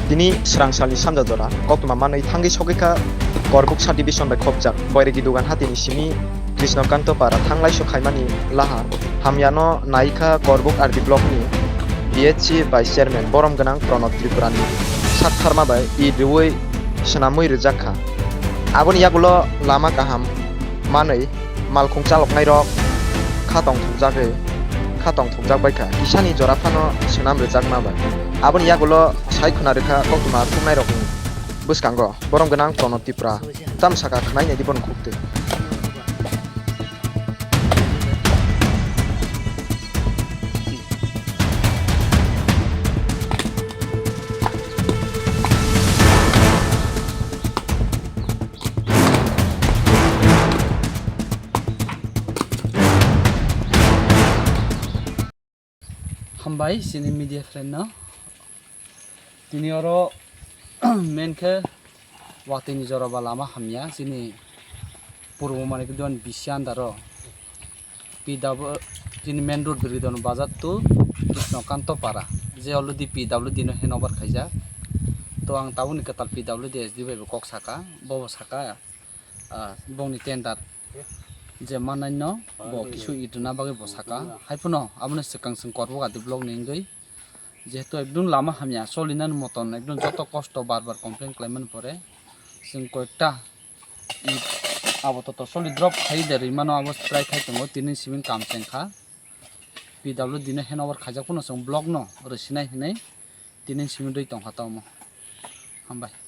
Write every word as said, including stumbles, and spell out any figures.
Tini swrangsalni sanja jora koktwma manwi thangwi sogwi kha Korbuk subdivision bai khopjak Boiregi Dugan hatini simi Krishnokanta Para thanglaisu khaimani laha hamyano nai kha Korbuk R D blockni B H C vice chairman borom gwnang Pranab Tripurani sak tharma bai it rwui swnamwi rwjak kha. Aboni yagulo lama kaham manwi malkhung chaloknairok kha tongthokjagwi, kha tongthokjak bai kha. Kisani jora phano swnam rwjakma bai. Aboni yagulo sai khuna rwkha koktwma khuknairokni bwskango borom gwnang Pranab Tripura. Tam saka khwnai naidi bono khuk twi. Hambai chini media friend no. Tini oro main khe watwi ni jora ba lama hamya chini purbo mani khe duan bisi andaro. P W chini main road Birgidon bazar to Krishnokanta Para je already P W D no handover khaijak. To ang tabukni kwtal P W D S D bai bo kok saka, bo bo saka, ah, bongni tender je manai no bo kisu ituna bagwi bo saka. Hai phano abono swkang swng Korbuk R D block ni wngwi jehetu ekdum lama hamya, solinani moton ekdum joto kosto bar bar complain khlaimani pore chwng koyekta it abo toto soli drop khai de rwimano abo try khai tongo, tini simin kam chengkha. P W D no handover khaijak phano chwng block no rwsinai hinwi tini simin rwi tongkha tamo. Hambai.